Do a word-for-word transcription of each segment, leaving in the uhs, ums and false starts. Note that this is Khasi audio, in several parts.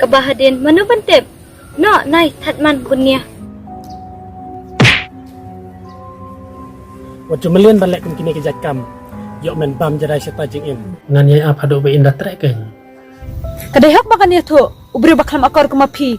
Kaba hadien mano ban tip? Noh, nai, that man bun nia. Wat ju mlien ban leh kum kine ki jait kam. Ïoh men bam jadai shata jingim. Ngan ïai ap haduh ba im da treh kein. Ka dei hok ba kan ïathuh u briew ba khlem akor kum ma phi.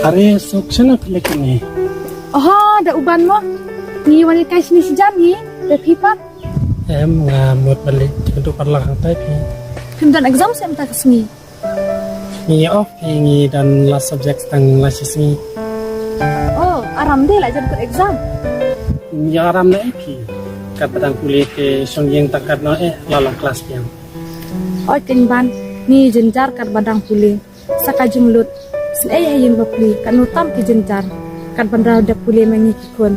Are, suk shano phi leit kane? Oho, da u Ban mo. Ngi wan ïa kai shini shi jan ngi, da phi pat. Em, nga mut ban leit kynduh paralok hangtai phi. Phim don exam se mynta ka sngi? Ngi off phi, ngi don last subject tang lai shi sngi. Oh, aram de la jan kut exam. Ngi aram na e phi. Kat ba dang pule te shong ïing tang kat no eh la long class piang. Oi keiñ Ban, ngi jynjar kat ba dang pule. Sa ka jinglut. Sngewsih ha ïing bapli, katno tam ki jynjar. Kat ban rah dep pule ma ngi ki khun.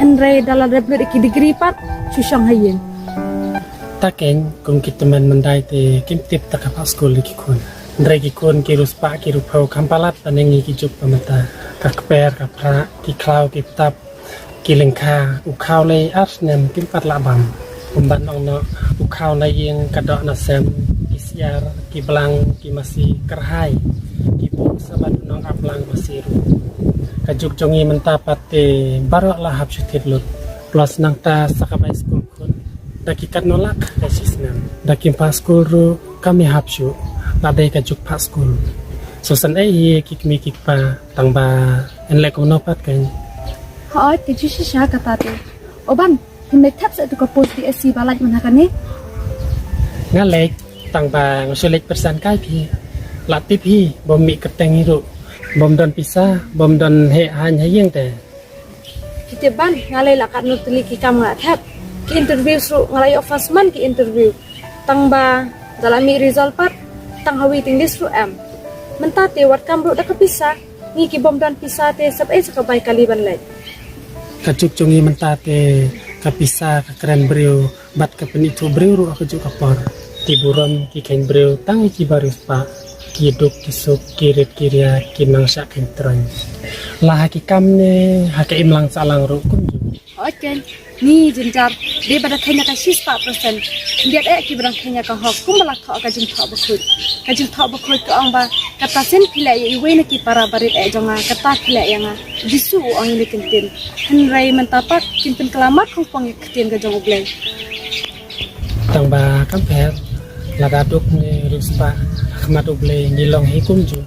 Hynrei da la dep lut ïa ki degree pat, shu shong ha ïing. Ta keiñ, kum ki tymmen myndai te kim tip ta ka phah skul ïa ki khun. Hynrei ki khun ki riewspah ki riewphew kham palat ban ïa ngi ki juk ba mynta. Ka kper ka phrah, ki khlaw ki btap, ki lyngkha, u khaw lei ar snem kim pat lah bam. Kum ban ong noh, u khaw na ïing ka doh na sem, ki syiar, ki blang, ki masi kyrhai, ki buh sa ban nong aplang masi ruh. Ka juk jong ngi mynta pat te baroh la hap shu thied lut. Plus nangta sa ka bai skul khun. Da ki katno lak ka shi snem. Da kim phah skul ruh kam ïahap shuh. La dei ka juk phah skul. Sngewsih ei hi ki kmie ki kpa tang ba yn leh kumno pat keiñ. Hooid, te ju shisha kata te. O Ban, phim leit thep sa tu ka post D S C ba lait mynta kane? Nga leit tang ba nga shu leit pyrshang kai phi. La tip hi, bym mih kyrteng hi ruh. Bym don pisa, bym don heh haiñ ha ïing te. Phi tip Ban, nga lei la katno tylli ki kam nga la thep. Ki interview ruh nga la ïoh first man ki interview. Tang ba da la mih result pat, tang ha waiting list ruh em. Mynta te wat kam ruh da ka pisa, ngi ki bym don pisa te sep ei sa ka bai kali ban leit. Ka juk jong ngi mynta te ka pisa ka kren briew. Bad ka pynithuh briew ruh ha kajuh ka por. Ki burom ki kheiñ briew tang ïa kiba riewspah. Ki duk ki suk ki rit ki ria ki nang shah kheiñ troiñ. La ha ki kam ne ha ka imlang sahlang ruh kumjuh. Hooid keiñ, ngi jynjar dei ba da kheiñ ïa ka shispah percent. Khyndiat eh kiba dang kheiñ ïa ka hok kumba la thoh ka jingthoh bakhuid. Ka jingthoh bakhuid ka ong ba kata sien phi leh ïa iwei na ki para barit eh jong nga, kata phi leh ïa nga. Jisu u ong ïa la ki ktien. Hynrei mynta pat kin pynkylla markhong pong ïa ka ktien ka jong U Blei. Tang ba kam pher, lada duk ne riewspah ha khmat U Blei ngi long hi kumjuh.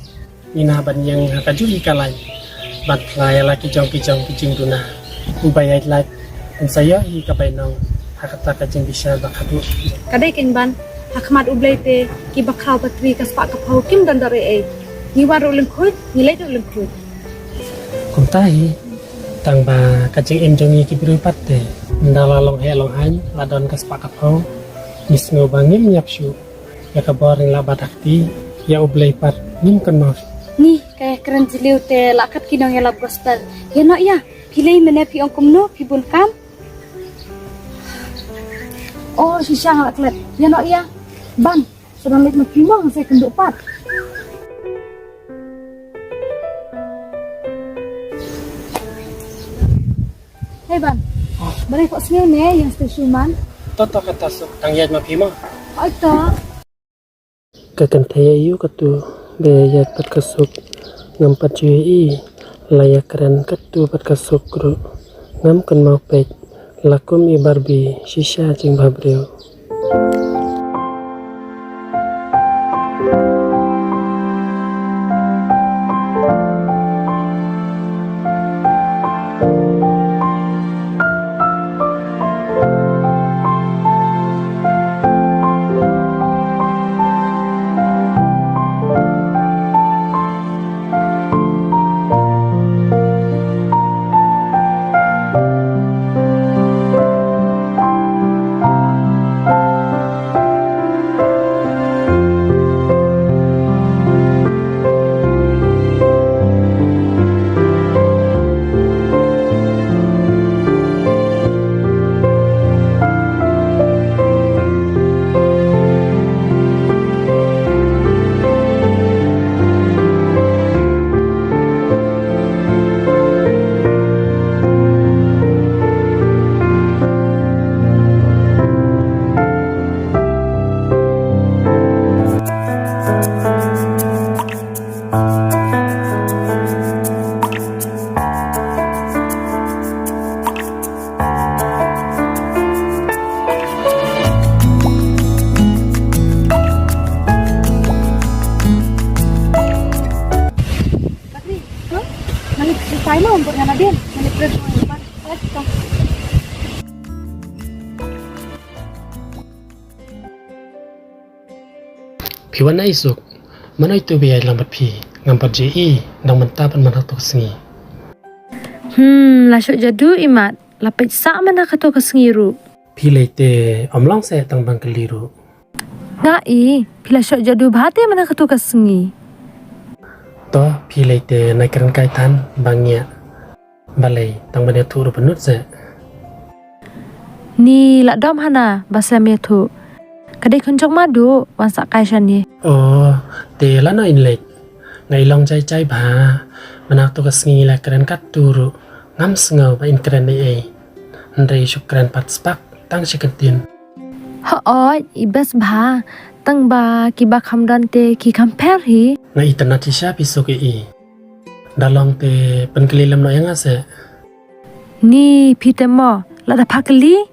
Ngi nah ban ïeng ha kajuh hi ka lain ban phla ïa la ki jong ki jong ki jingduna. Uba ïaid lait un sa ïoh hi ka bainong ha kata ka jingbishar ba khatduh. Ka dei keiñ Ban, ha khmat U Blei te kiba khraw ba tri ka spah ka phew kim don dor ei ei. Ngi wan ruh lyngkhuid, ngi leit ruh lyngkhuid. Kumta hi, tang ba ka jingim jong ngi ki briew pat te ynda la long heh long haiñ, la don ka spah ka phew, ngi sngew ba ngim ïap shuh. Ïa ka bor ngi la bat ha kti, ïa U Blei pat ngim kynmaw. Ngi ka kren jylliew te la kat ki nongïalap gospel. Ïa noh ïa, phi lei mynne phi ong kumno, phi bun kam. Oh shisha nga la klet. Ïa noh ïa. Ban. Sa dang leit ma phi mo, nga sa ïakynduh pat. Hei Ban. Balei phoh sngew ne ïeng station man? To to kata suk tang ïaid ma phi mo. Hooid to. Ka kynthei aïu katu ba ïaid pat ka suk, ngam pat ju ïohi. La ïakren katu pat ka suk ruh ngam kynmaw peit. La kum i Barbie shisha jingbhabriew. Phi wan ai Suk. Mano itu ba ïalang bad phi? Ngam pat ju i, dang mynta pat man ha kato ka sngi. Hmm, la shoh jadu i mat, la peit sah man ha kato ka sngi ruh. Phi lei te ym long seh tang ban kylli ruh. Nga i, phi la shoh jadu bha te man ha kato ka sngi. To, phi lei te nai kren kai than ba ngi ïa. Balei, tang ban ïathuh ruh pynlut seh. Ni la dom hana, ba sem ïathuh. Ka dei khun jong Madu, wan sah kai shane. Oh, te lano in leit. Nga i long jai jai bha. Man ha kato ka sngi la kren katto ruh. Ngam sngew ba in kren ei ei. Hynrei shu kren pat spak tang shi kyntien. Hooid, i best bha. Tang ba kiba kham don te ki kham pher hi. Nga itynnad shisha phi Suk ei ei. Da long te pynkylli lem noh ïa nga seh. Ni phi te mo, lada pha kylli?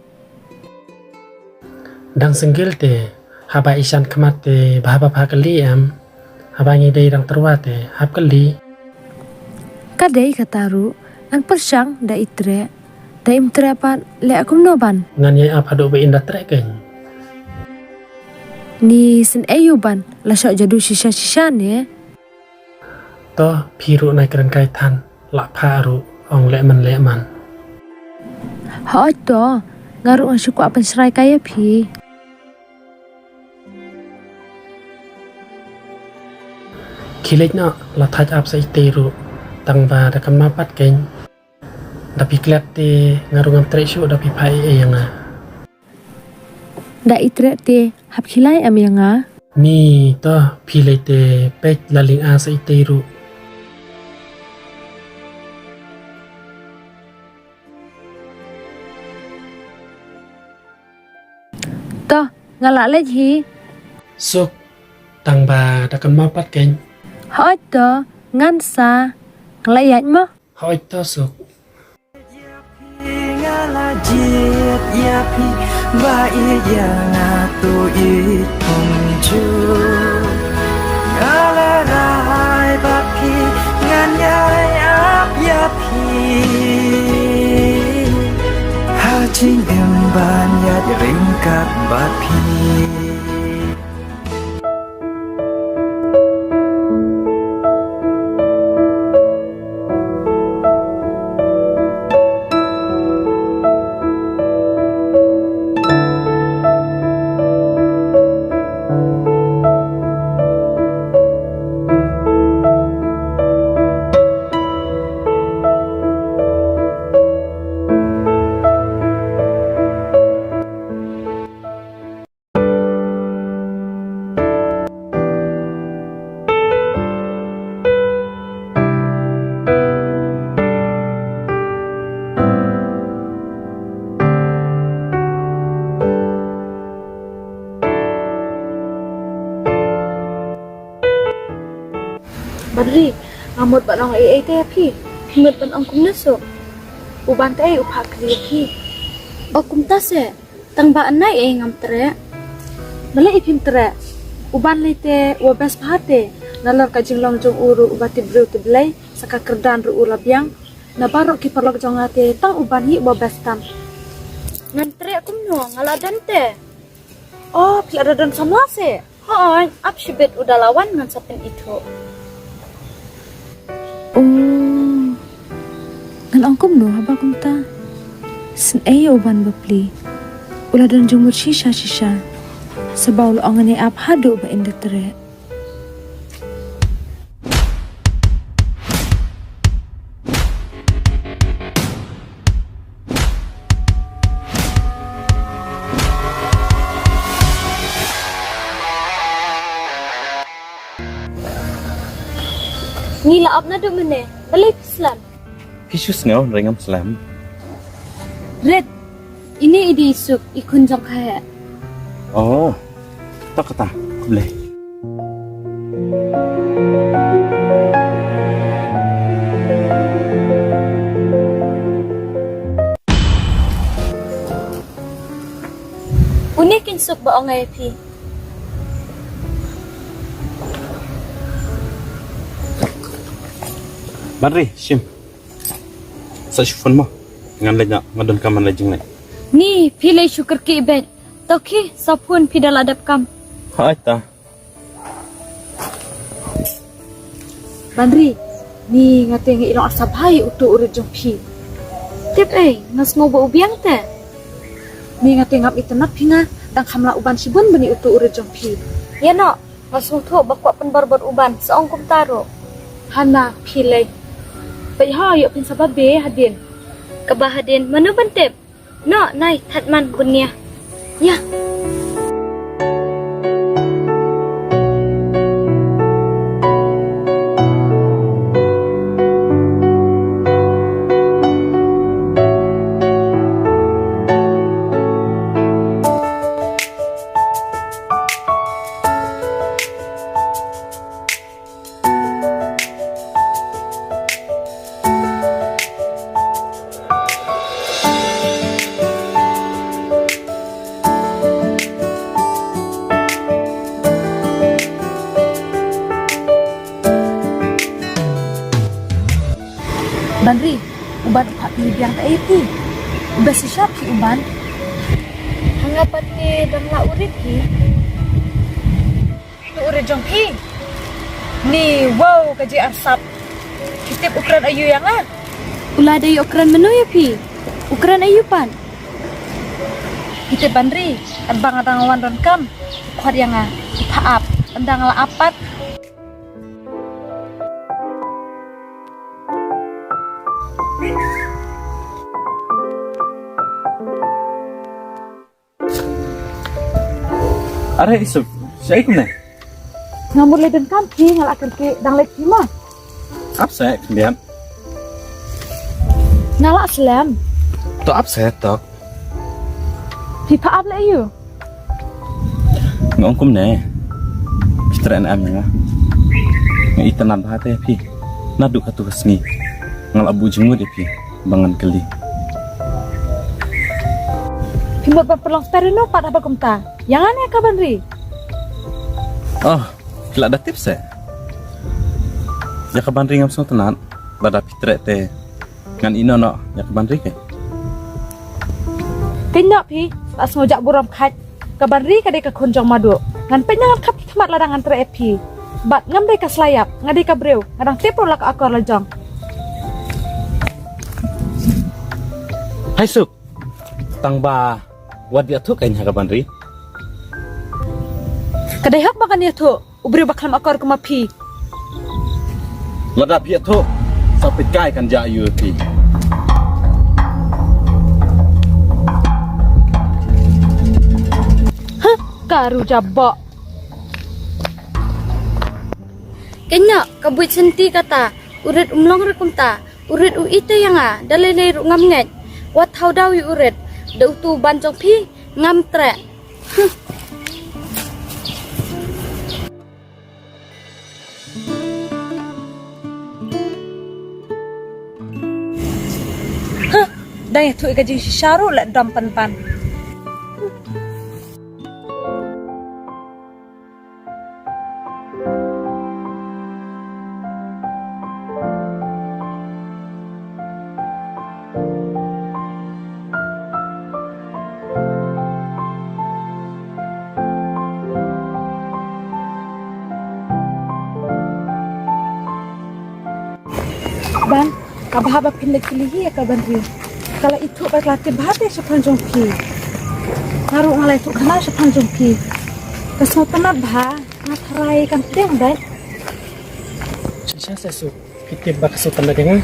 Dang single te, haba i shan khmat te, ba haba pha kylli em. Haba ngi dei dang tyrwa te, hap kylli. Ka dei kata ruh, ngan pyrshang da i treh. Da im treh pat, leh kumno ban. Ngan ïai ap haduh ba in da treh kein. Ni sngewbha ban, la shoh jadu shisha shisha ne. To, phi ruh nai kren kai than, la pha ruh, ong leh man leh man. Hooid to, nga ruh nga shu kwah pynshrai kai ïa phi. Khie leit noh, la thait ap sa itei ruh, tang ba da kynmaw pat kein. Da phi klet te nga ruh ngam treh shuh da phi phah ei ei ïa nga. Da i treh te hap khie leit em ïa nga. Ni to phi leit te peit la ling a sa itei ruh. To nga lah leit hi. Suk tang ba da kynmaw pat kein. Hooid to ngan sa nga lah ïaid mo. Hooid to Suk. Nga la jied ïa phi ba ïeit ïa nga to ïeit kumjuh. Nga la rai bad phi ngan ïai ap ïa phi. Ha jingim ban ïaid ryngkat bad phi. Badri, nga mut ban ong ei ei te ïa phi. Phi mut ban ong kumne Suk? U Ban te ei u phah kylli ïa phi. O kumta seh. Tang ba nai ei ngam treh. Balei i phim treh? U Ban lei te u best bha te. Nalor ka jinglong jong u ruh uba tip briew tip Blei, sa ka kyrdan ruh u la biang. Na baroh ki paralok jong nga te tang u Ban hi uba best tam. Ngan treh kumno nga la don te. O phi la da don samla seh. Hooid, ap shibit u da la wan ngan sa pynithuh. O, ngan ong kumno haba kumta. Sngewbha ïa u Ban bapli. U la don jingmut shisha shisha. Saba u la ong ngan ïai ap haduh ba in da treh. Ngi la ap naduh mynne, balei phi slem? Phi shu sngew hynrei ngam slem. Rit, ine i dei i Suk, i khun jong ka heh. Oh, to kata, khublei. Une keiñ Suk ba ong ïa phi. Ban ri, shim. Sa shu phone mo. Ngan leit noh, nga donkam ban leit jingleit. Ni, phi leit shu kyrkieh beit. To khie, sa phone phi da la dep kam. Hooid ta. Banri, ni nga te nga i long arsap bha ïa utu u rit jong phi. Tip ei, nga sngew ba u biang te. Ni nga te ngam itynnad phi nga, dang kham lah u ban shibun ban i utu u rit jong phi. Ïa no, nga sngewthuh ba kwah pynbor bor u ban, sa ong kumta ruh. Hana phi lei. Peit ho, ïoh phin sa ba be hadien. Kaba hadien, mano ban tip? Noh, nai, that man bun nia. Ïa. Banri, u ban u phah phi biang ta ei phi. U ba shisha phi u ban. Hanga pat te dang la urit phi. Tu u rit jong phi. Ni, wow, ka jia arsap. Phi tip u kren aïu ïa nga? U la dei u kren mano ïa phi? U kren aïu pat? Phi tip Banri, katba nga dang wan donkam, u khot ïa nga, u phah ap, ynda nga la ap pat. Are Isuk, shaei kumne? Nga mut leit donkam phi, nga la kyrkieh dang leit phi ma. Ap seh, khyndiat. Nga la slem. To ap seh to. Phi phah ap leh aïu? Nga ong kumne. Phi treh ne em ïa nga? Nga itynnad bha te ïa phi. Naduh katto ka sngi nga la buh jingmut ïa phi ba ngan kylli. Phi mut ban pynlong stad rino pat haba kumta. Ïa nga ne ka Banri? Oh, phi la da tip seh. Ïa ka Banri ngam sngewtynnad. Lada phi treh te ngan ïeh noh noh ïa ka Banri ke. Peit noh phi, la sngew jah burom khait. Ka Banri ka dei ka khun jong Madu. Ngan peit ngan khap ki khmat lada ngan treh ïa phi. Bad ngam dei ka sla ïap, nga dei ka briew, nga dang tip ruh la ka akor la jong. Hai Suk. Tang ba wat ïathuh kein ha ka Banri. Ka dei hok ba kan ïathuh u briew ba khlem akor kum ma phi. Lada phi ïathuh, sa peit kai kan jia aïu ïa phi. Huh, ka ru jaboh. Kein noh, ka buit senti kata, u rit um long re kumta, u rit u ite ïa nga, da lei lei ruh ngam ngeit. Wat thaw daw ïa u rit, da utu u ban jong phi, ngam treh. Huh. Huh, dang ïathuh ïa ka jingshisha ruh la dom pan pan. Ban, ka bha ba phin leit kylli hi ïa ka Banri. Ka la ithuh bad ka la tip bha te shaphang jong phi. Nga ruh nga la ithuh khana shaphang jong phi. Ka sngewtynnat bha, nga tharai kan pdiang bad. Shisha sa Suk, phi tip ba ka sngewtynnat ïa nga.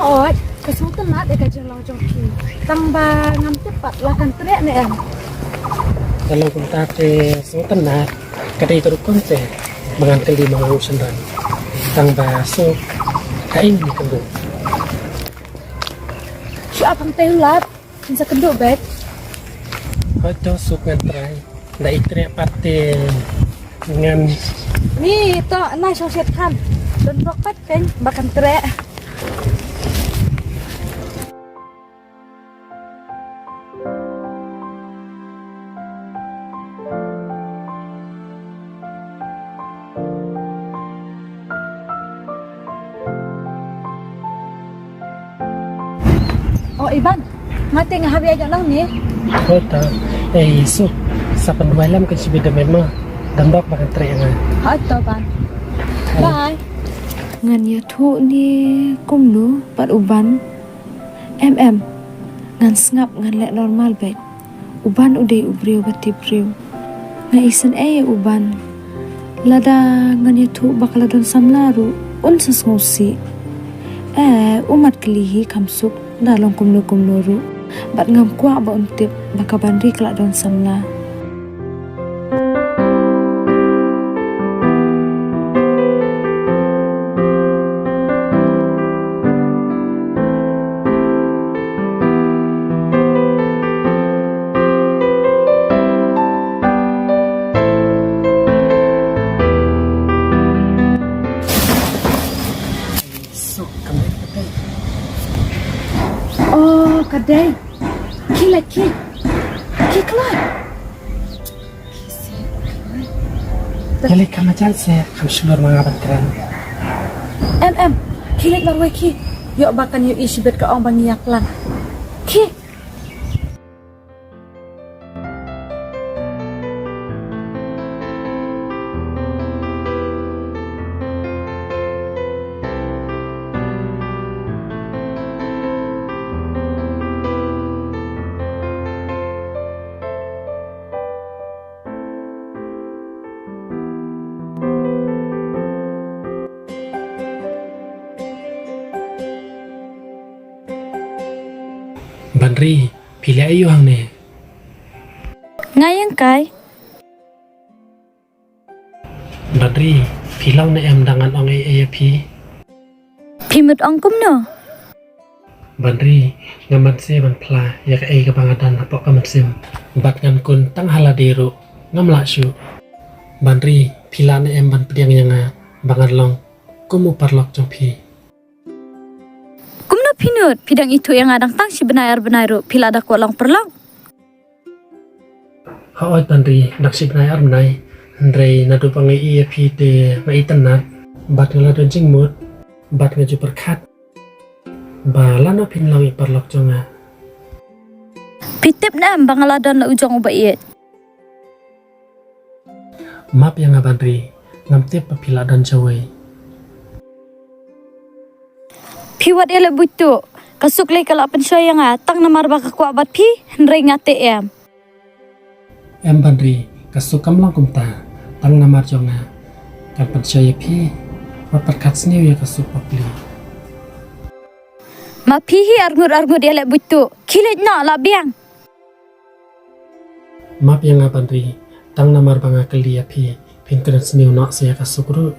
Hooid, ka sngewtynnat ïa ka jinglong jong phi. Tang ba ngam tip pat la kan treh ne em. Ka long kumta te sngewtynnat. Ka dei ka rukom te ba ngan kylli ma nga ruh shynrang. Tang ba Suk ka ing ni ka ruh. Shu ap hangtei u lad. Phin sa kynduh bad. Hooid to Suk ngan try. Da i treh pat te ngan. Ni to nai shong shet than. Don bok pat kein ba kan treh. Oh, Iban, nga te nga hap ïaid noh nangne. Hooid to. Eh, Suk, sa pynduwai lem kan shibit da me mo. Dang bok ba kan treh nga. Hooid to, Ban. Bye. Ngan ïathuh ne kumno bad u Ban? Em, em. Ngan sngap, ngan leh normal beit. U Ban u dei u briew ba tip briew. Nga isynei ïa u Ban. Lada ngan ïathuh ba ka la don samla ruh, un sa sngewsih. Eh, u mat kylli hi kham suk, da long kumno kumno ruh. Bad ngam kwah ba un tip ba ka Banri ka la don samla. Suk, ka mei ka dei. Oh, ka dei. Khie leit, khie. Khie kloi. Khie sih. Ïa leit, kam jam seh, kam shlur ma nga ban kren. Em, em. Khie leit marwei, khie. Ïoh ba kan ïohi shibit ka ong ba ngi ïa klang. Khie. Banri, phi leh aïu hangne? Nga ïeng kai. Banri, phi long ne em, dang ngan ong ei ei ïa phi? Phi mut ong kumno? Banri, ngam banse ban phla ïa kaei kaba nga don hapoh ka mynsiem. Bad ngan kun tang ha lade ruh ngam lah shuh. Banri, phi lah ne em ban pdiang ïa nga ba ngan long kum u paralok jong phi? Kumno phi nud, phi dang ithuh ïa nga dang tang shi bnai ar bnai ruh phi la da kwah long paralok? Hooid Banri, dang shi bnai ar bnai. Hynrei naduh ba nga ïohi ïa phi te nga itynnad bad nga la don jingmut bad nga ju pyrkhat ba lano phin long i paralok jong nga. Phi tip ne em ba nga la don la u jong u ba ïeit? Map ïa nga Banri, ngam tip ba phi la don jawei. Phi wat ïaleh buit tuh, ka Suk lei ka la pynshoi ïa nga tang namar ba ka kwah bad phi, hynrei nga te em. Em Banri, ka Suk kam long kumta, tang namar jong nga kan pynshoi ïa phi. Wat pyrkhat sniew ïa ka Suk bapli. Ma phi hi arngut arngut ïaleh buit tuh, khie leit noh la biang. Map ïa nga Banri, tang namar ba nga kylli ïa phi, phin kren sniew noh sa ïa ka Suk ruh.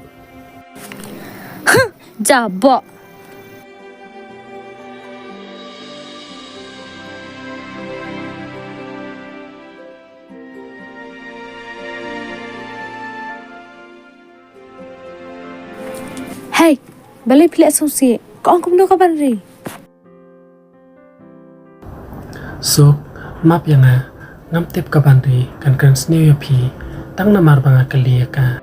Huh, jaboh. Hei, balei phi leh sngewsih? Ka ong kumno ka Banri? Suk, map ïa nga, ngam tip ka Banri kan kren sniew ïa phi tang namar ba nga kylli ïa ka.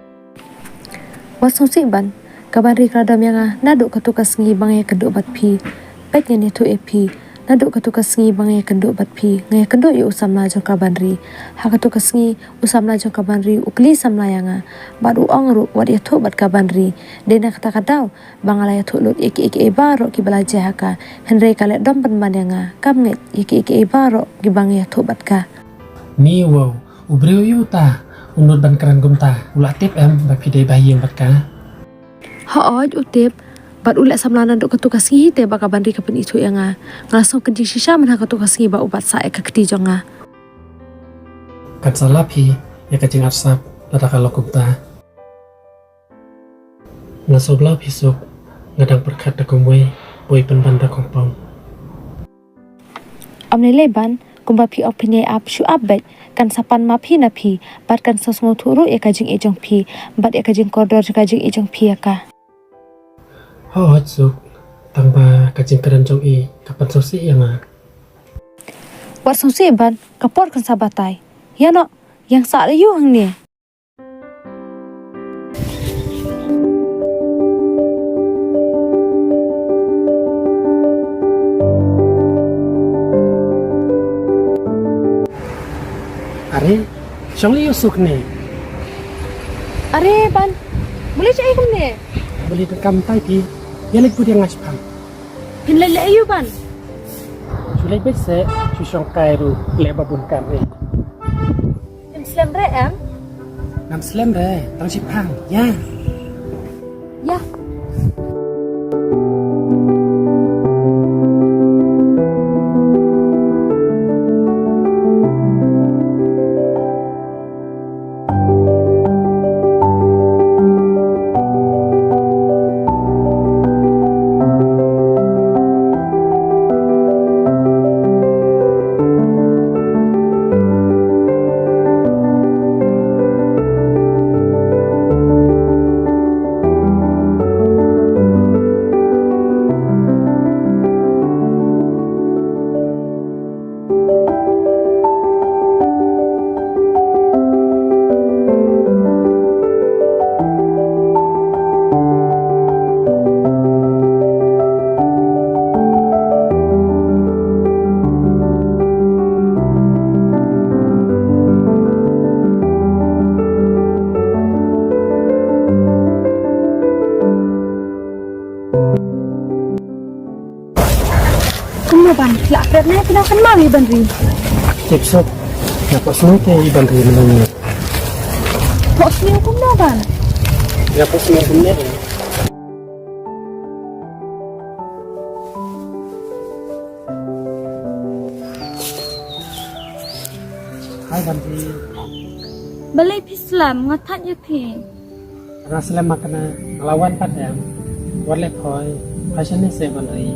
Wat sngewsih Ban, ka Banri ka la dom ïa nga naduh katu ka sngi ba nga ïakynduh bad phi. Peit ngan ïathuh ïa phi, naduh katu ka sngi ba nga ïakynduh bad phi, nga ïakynduh ïa u samla jong ka Banri. Ha katu ka sngi u samla jong ka Banri u kylli samla ïa nga bad u ong ruh wat ïathuh bad ka Banri. Dei na kata ka daw ba nga la ïathuh lut ïa kiei kiei baroh kiba la jia ha ka, hynrei ka leh dom pynban ïa nga, kam ngeit ïa kiei kiei baroh kiba nga ïathuh bad ka. Ni wow, u briew aïu uta u nud ban kren kumta? U la tip em ba phi dei ba ïeng bad ka? Hooid u tip, bad u leh samla naduh katu ka sngi te ba ka Banri ka pynithuh ïa nga. Nga la sngew kynjing shisha man ha katu ka sngi ba u bat sah ïa ka kti jong nga. Kan sa lap hi ïa ka jingarsap lada ka long kumta. Nga sngewbha phi Suk, nga dang pyrkhat da kumwei, poi pynban da compound. Ym lei lei Ban, kumba phi ong phin ïai ap, shu ap beit, kan sa pan map hi na phi, bad kan sa sngewthuh ruh ïa ka jingïeit jong phi bad ïa ka jingkordor jong ka jingïeit jong phi ïa ka. Hooid Suk, tang ba ka jingkren jong i ka pynsngewsih ïa nga. Wat sngewsih Ban, ka por kan sa batai. Ïa noh, ïeng sah da ïu hangne. Are, shong lei ïa u Suk ne. Are Ban, balei shu ïa kumne? Balei donkam tai phi? Ïa leit bud ïa nga shiphang. Phin leit leh aïu Ban? Shu leit beit seh, shu shong kai ruh leh ba bun kam eh. Ngam slem re em? Ngam slem re, tang shiphang. Ïa. Ïa. Kumno Ban, la pret ne pynah kan mau i Ban ri. Tip sop. Nga pok sniew te i Ban ri mynno mynno. Pok sniew kumno Ban? Nga pok sniew kumne. Hai Ban ri. Balei phi slem, nga thait ïa phi. Nga slem ma kane, nga la wan pat em. Wat leh khoi, phai shane seh Ban ri.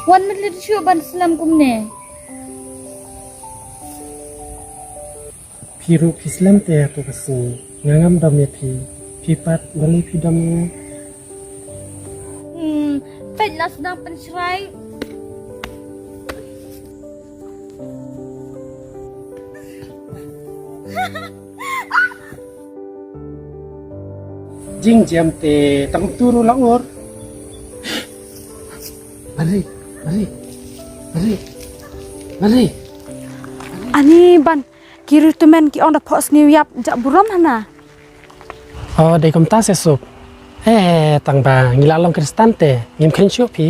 Wan mylli shuh ban slem kumne. Phi ruh phi slem te ha tu ka sngi. Nga ngam dom ïa phi. Phi pat balei phi dom ïa nga? Hmm, peit la sdang pynshrai. Jingjia te tang tu ruh la ur. Ban ri, Ban ri, Ban ri, Ban ri. Ani Ban, ki riewtymmen ki ong da pok sniew ïap jah burom hana. Oh, dei kumta seh Suk. Eh, tang ba ngi la long Khristan te ngim kheiñ shuh phi.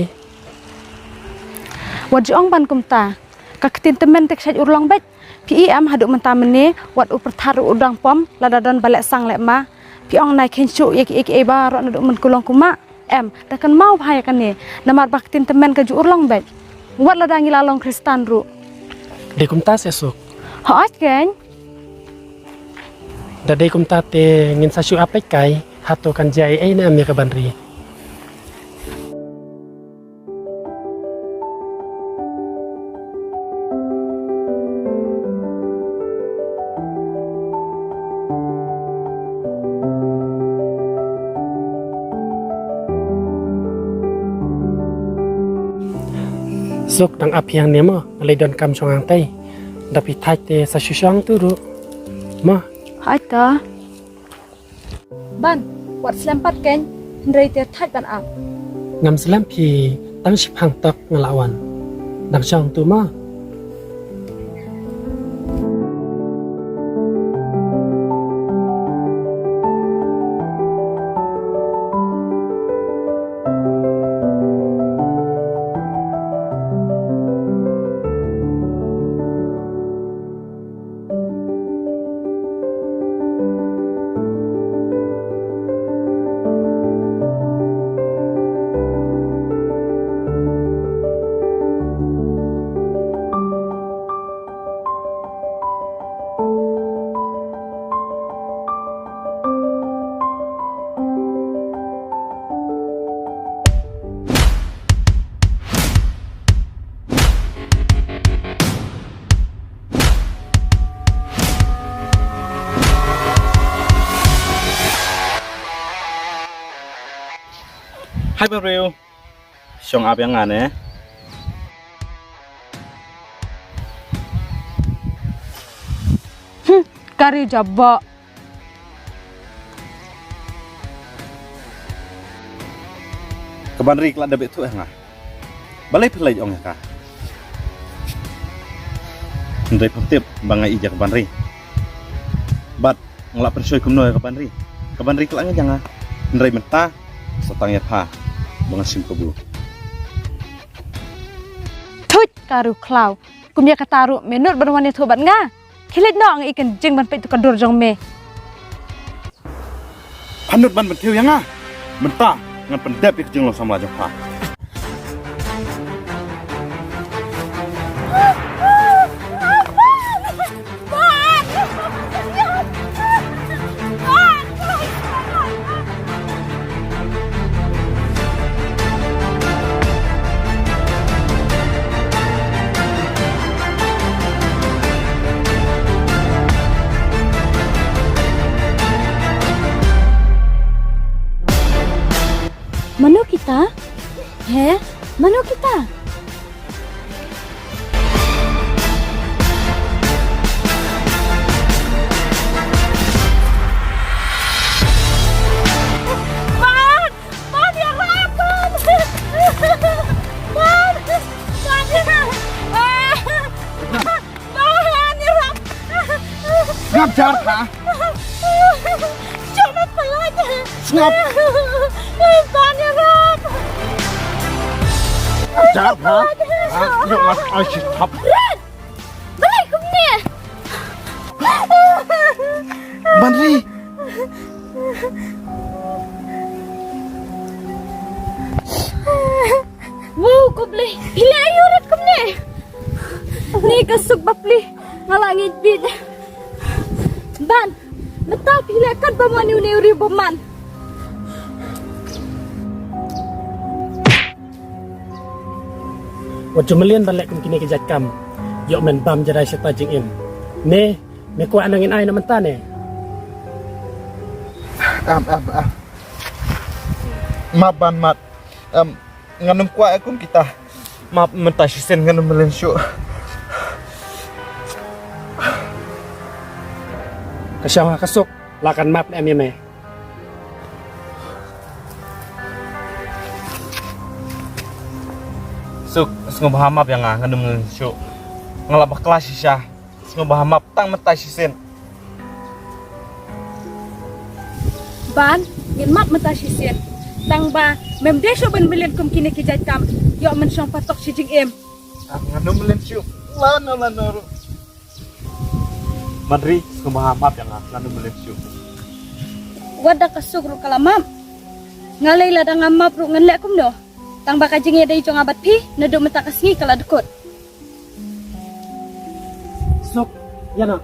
Wat ju ong Ban kumta. Ka ktien tymmen te ka shait urlong beit. Phi i em haduh mynta mynne wat u pyrthat ruh u dang pom lada don ba leh sang leh ma. Phi ong nai kheiñ shuh ïa kiei kiei baroh naduh mynkulong kumah. Em, da kan mau bha ïa kane. Namar ba ka ktien tymmen ka ju urlong beit. Wat lada ngi la long Khristan ruh. Dei kumta seh Suk. Hooid keiñ. Da dei kumta te ngin sa shu ap beit kai, hato kan jia ei ei ne em ïa ka Ban ri. Suk, dang ap ïa nga ne mo, nga lei donkam shong hangtai. Da phi thait te sa shu shong tu ruh. Mo. Hooid to. Ban, wat slem pat keiñ, hynrei te thait ban ap. Ngam slem phi, tang shiphang tok nga la wan. Dang shong tu mo. Hai bariu. Shong ap ïa nga ne. Hmm, ka riu jabok. Ka Ban ri ka la dep beh thuh ïa nga. Balei phi leit ong ïa ka? Hynrei phim tip ba nga ïeit ïa ka Banri. Bad nga lah pynshoi kumno ïa ka Banri? Ka Banri ka lah ngeit ïa nga. Hynrei mynta sa tang ïa pha ba ngan shim kabu. Thuit ka riew khlaw. Kum ïa kata ruh me nud ban wan ïathuh bad nga. Khie leit noh, nga i kynjing ban peit tu ka dur jong me. Pha nud ban pynthiew ïa nga. Mynta ngan pyndep ïa ka jinglong samla jong pha. Mano kita? He? Mano kita? Ban! Ban, ïarap, Ban! Ban! Ban, ïarap! Ban, ïarap! Ngap jar pha! Jom ma pynlait! Ngap! Ban, ïarap! Jar pha! Ah, ngap, ngap, ai, shi thap! Rat! Balei kumne? Banri! Wow, ko Blei, phi leh aïu rat kumne? Ne ka suk bapli, nga la ngeit bit. Ban, mynta phi leh kat ba mon ïa une u riew bymman. Wat ju mlien ban leh kum kine ki jait kam. Ïoh men bam jadai shata jingim. Ne, me kwah nang in ai na mynta ne. Am, am, am. Map ban mat. Am, ngan ym kwah kum kita. Map mynta shisien ngan ym mlien shuh. Ka shong ha ka suk, la kan map ne em ïa me. Suk, sngewbha map ïa nga, ngan ym mlien shuh. Nga la bakla shisha. Sngewbha map tang mynta shisien. Ban, ngin map mynta shisien. Tang ba mem dei shuh ban mlien kum kine ki jait kam. Ïoh men shong patok shi jingim. Ah, ngan ym mlien shuh. Lano lano ruh. Banri, sngewbha map ïa nga, ngan ym mlien shuh. Wat da ka suk ruh ka la map. Nga lei lada ngam map ruh ngan leh kumno. Tang ba ka jingïadei jong nga bad phi naduh mynta ka sngi ka la dkut. Suk, ïa na.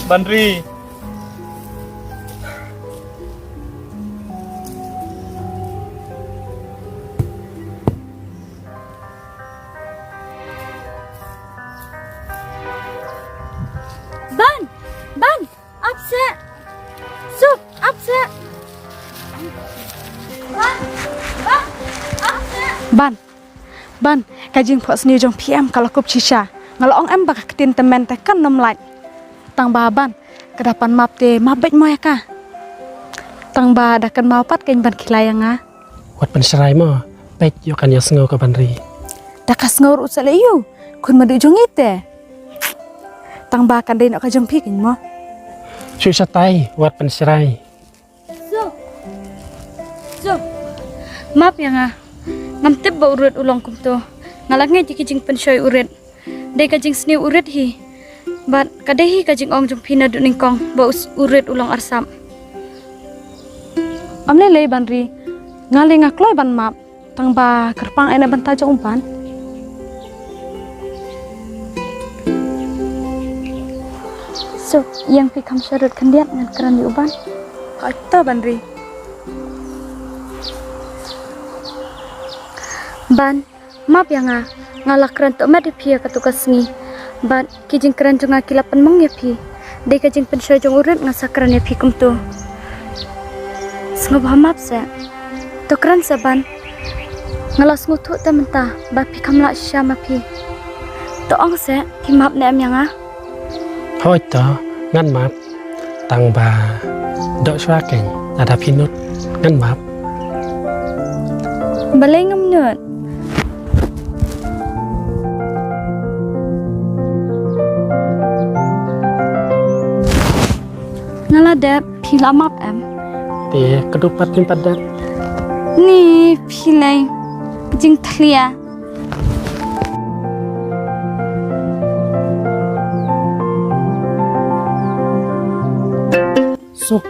Banri. Ban! Ban! Ap seh! Suk, ap seh! Ban! Ban! Ap seh! Ban! Ban! Ka jingphohsniew jong phi em ka la kup shisha. Nga la ong em ba ka ktien tymmen te kan ym lait. Tang ba Ban, ka da pan map te map beit mo ïa ka. Tang ba da kynmaw pat kein ban khilai ïa nga. Wat pynshrai mo, peit ïoh kan ïa sngew ka Banri. Da ka sngew ruh sa leh ïu, khun madu jong ngi te. Tang ba kan dei noh ka jong phi kein mo. Shu shatai, wat pynshrai. Suk. Suk. Map ïa nga. Ngam tip ba u Rit u long kumto. Nga la ngeit ïa ki jingpynshoi u Rit. Dei ka jingsniew u Rit hi. Bad ka dei hi ka jingong jong phi naduh nyngkong ba u s-, u Rit u long arsap. Ym lei lei Banri. Nga lei nga kloi ban map. Tang ba kyrpang ïa na bynta jong u Ban. Suk, ïeng phi kham sharud khyndiat ngan kren ïa u Ban. Hooid to Banri. Ban, map ïa nga, nga la kren tohmet ïa phi ïa katu ka sngi. Bad ki jingkren jong nga ki la pynmong ïa phi. Dei ka jingpynshoi jong u Rit nga sa kren ïa phi kumto. Sngewbha map seh. To kren seh Ban. Nga la sngewthuh te mynta ba phi kham lah shisha ma phi. To ong seh, phi map ne em ïa nga? Hooid to, ngan map. Tang ba doh shuwa kein, lada phi nud, ngan map. Balei ngam nud? Nga la dep, phi la map em? Te, ka dei pat ngim pat dep. Ni, phi lei, ka jingthlia. Suk